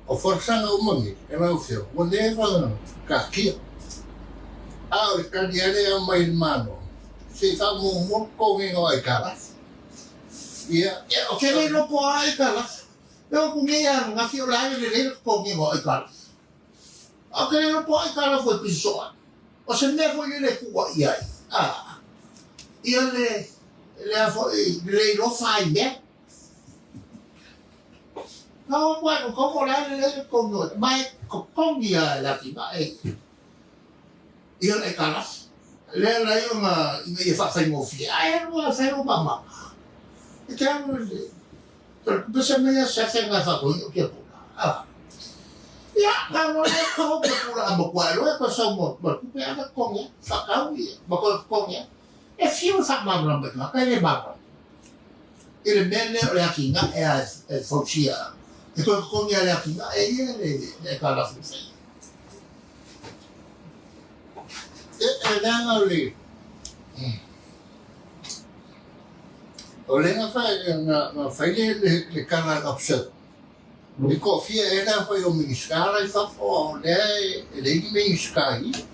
O folasaga uma nei e lau Afioga, ua leva ona taatia. A o le tali lava lea e aumai e le Malo, se i faamuamua totogiina o aitalafu. Ia, Ia, ou te le iloa po o a aitalafu. E oo atu nei ananafi o le a le lelei le totogiina o aitalafu. Ae ou te le iloa po o a aitalafu e pisi soo ai. O se mea foi lele e tuu ai i ai, a, ia le, lea foi, le le iloa fai mea. Na o atu ai o le a lelei le totogi o ma e totogi lava e le atinae ia le aitalafu. Lea la ia ona ina ia faafaigofie, ae alu lava e fai lou maumau. E te alu i le faletupe se mea se faiga e faatoina o tiapula. Ia, na alu lava e totogi tiapula a matua e loa e toe sau ma le tupe ave totogi ai, faatau ia ma toe totogi ai. E fiu e faamalamalama i tagata e le malamalama i le mea lea o le atinae a e fausia e toe totogi lava e le atinae ia le aitalafu e faia. E leaga o le o lea na fai na fai le le tala a le Observer e toafia ea le afai o Minisita la i fafo a o lea e leai ni Minisita i i.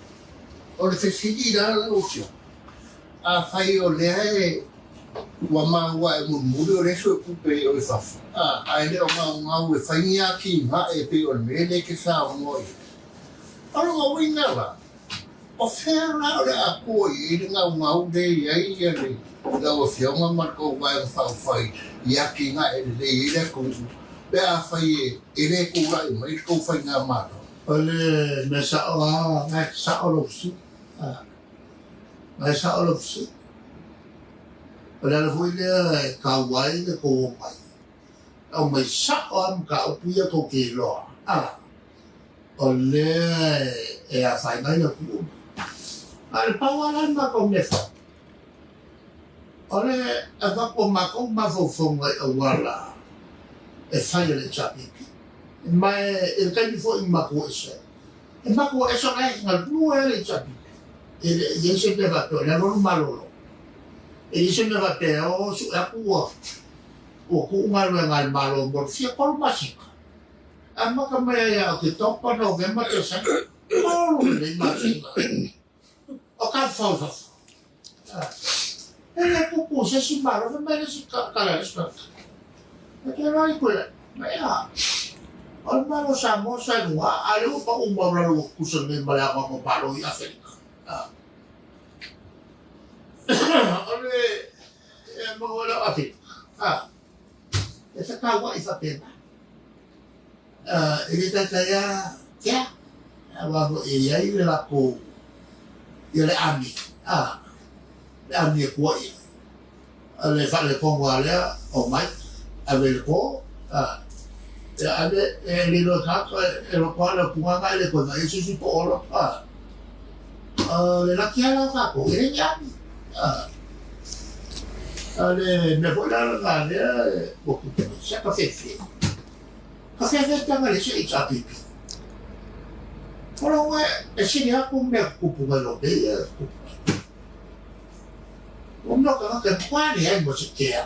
O le fesili la lau Afioga, afai o lea e ua maua e mulimuli o lea suetupe o i fafo, ae le o gaugau e fai ni atinae e pei o le mea lea e te saunoa i ai. O lona uiga la, O fea la o le a tua i ai le gaugau lea i ai ia le lau Afioga ma le tou Vaega Faaupufai i atinae lelei ai le atunuu pe afai e le tulai mai le tou faigamalo? O le mea sao lava, na e sao lou fesili. Na e sao lou fesili. O le ala foi lea e taua ai le tou omai, aumai sao lava mataupu ia tou te iloa. O lea e afaina ai le atunuu. A o le pau lava la le matou mea e fai, o le avatu o matou mafaufauga i auala e fai a le HRPP. Ma i le taimi foi na matou ese ai, e matou ese o la e galue lava le HRPP. E le i ai se mea faapea o le alualu malolo. E leai se mea faapea o sue atu ua tuu galuega a le Malo mo le fia tolu masina. Amata mai lava ia Oketopa, Novema, Tesema, tolu lelei masina o tafafao i fafo. E le tupu i se isi Malo, fai mai le isi tala a le isi tagata. E te alu i koe, ea, o le Malo o Samoa sa i luga, a o lea ua pau maualalo ua tutusa nei ma le anoano o Malo i Aferika. O le maua lea o Aferika, e fetauai faapena. E le taitai lava kea, aua foi e i ai le latou, ia le ami, a, le ami e tua i ai. O le faaletonu lava lea, omai, ave i le to, a, ia ave, e lilo e tagata, e loto lava le autugaga e le toe vaai ai se isi po o ola, a. O le laki lava la o tatou, e le ni ami, a. O le mea foi la lena lea ua tupu mai, se ka fefe. Ka fefe tanga le se HRPP. O lou e sili atu mea tutupu mai lo nei e tutupu mai. O mea o tagata e matua leai ma se kea.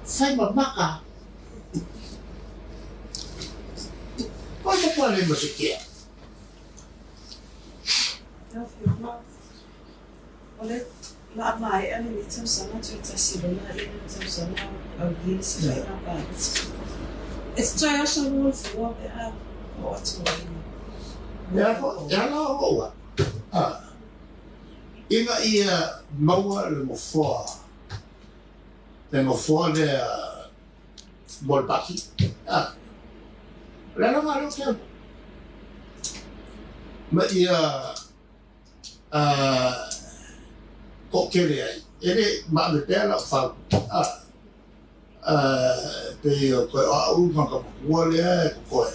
Fai ma maka. O e matua leai ma se kea. O le a maea lenei tausaga toe tasi loa lea i le tausaga aulia le isi faiga palota. E te toe oso loa le fua pe a oo atu ai i E ala o lou au, ina ia maua le nofoa, le nofoa lea mo le pati. O le ala lena lea ou te alu ai. Ma ia toatele ai, e le maame pea lau fau, pei o toe o au le tagata matua lea e totoe,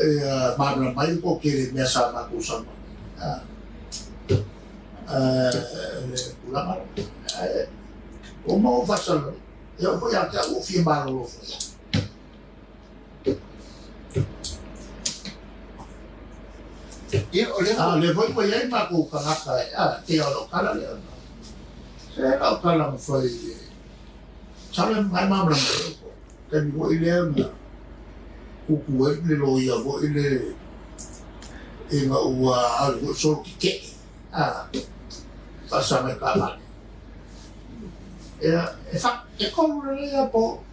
ia malamalama ai le toatele i mea sa matou saunoa ai. Le tulaga lea. Ae ua uma ou faasalalauina, e oo foi ia te au ua ou fia malolo foi au. Ia, o lea A o lea foi ua i ai matou tagata e, a, te o lau tala lea. Se lau tala na fai e, masalo e malamalama ai outou. Taimi foi lea na Kuku ai le loia foi le ina ua alu foi solo tetee a faasaga i taavale. Ia, e fa, e tolu lelei lava po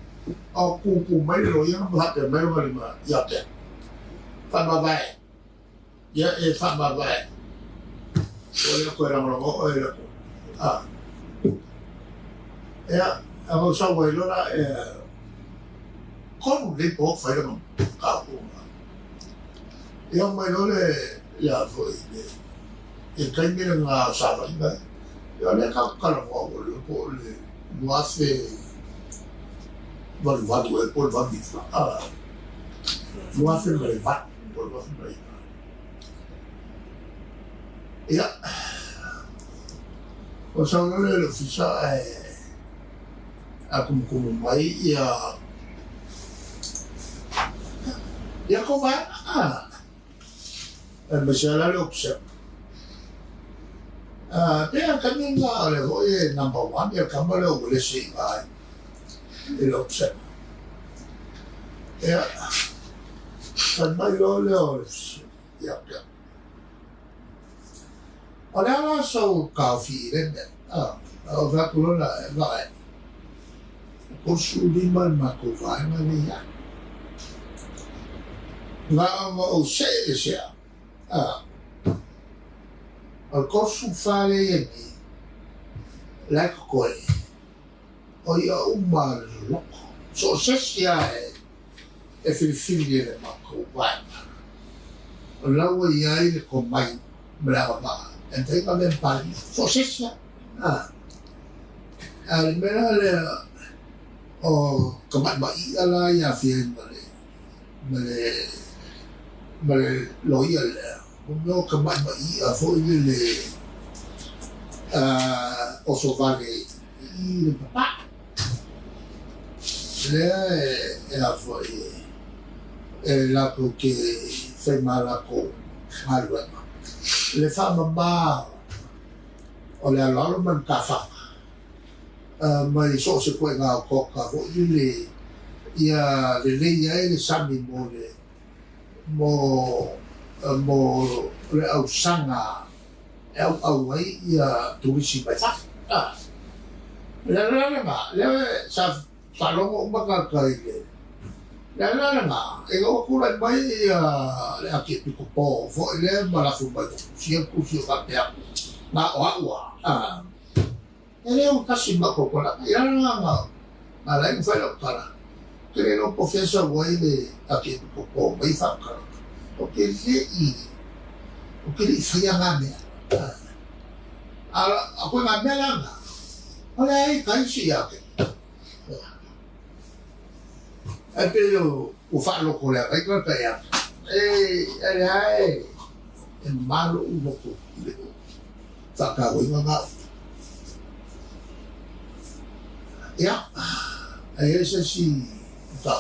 o kuku mai le loia ma faapea mai lona lima ia te au, Faamavae, ia e faamavae. Ua le toe lagolago oe i le a. Ia, a ou sau ai loa la, e tolu lelei po o fai lana mataupu. Ia omai loa le, ia foi, le, le taimi lena o savaliga ia. Ia o lea tatou te talanoa ua iloa po o le 2088 ea po o le 89, a, 2008 po o le 2009. Ia, ua sau loa lea i le ofisa ae a tumutumu mai ia ia kou vaega a aemaise lava la le ofisa. A pei a taimi lena o lea foi e number one ia le tama lea o Uelese i ina i le ofisa. Ia, fai mai loa lea o le ia te au. O le a la sou taofi i lea mea? A, ou fai atu loa la, e vaai, e 35 le matou vaega lea i ai. Na ona ou see ese lava, a, o le 34 lea e i ai nei, la e totoe, o i'a uma a le loloto, so o se isi lava e filifili e le matou vaega, o la ua i ai le tomai ma le agavaa e mafai ona avea ma Palemia, so o se isi lava. A o le mea la lea o tamaimai'a la ia aafia ai ma le ma le ma le loia lea, o mea o tamaimai'a foi lele oso vale i le papaa. Lea e a foi e latou te fai ma latou galuega le faamama o le aloalo ma le matafaga mai so o se ituaiga otaota foi lele ia lelei ai le sami mo le mo mo le ausaga e auau ai ia turisi mai fafo. O le ala la lena, lea sa faalogo uma tagata i le le ala la lena, ina ua tulai mai ia le Akiepikopo foi lea ma lafo mai ua tusia le tusi o faapea atu, na o au a, e le o tasi ma tautuana. I ala la na ala ai ona fai lau tala, ou te le iloa po o fea e sau ai le Akiepikopo mai faamatalaga. Ou te le i, ou te le i faia na mea. A o koe ngā mea la na, o le ai ka isi ia te. Ai pe o ua whaaloko lea kai ka kai atu. E, e le ae, e malo u loko i le o. Whakawinga ngā utu. Ia, ai e se si ta.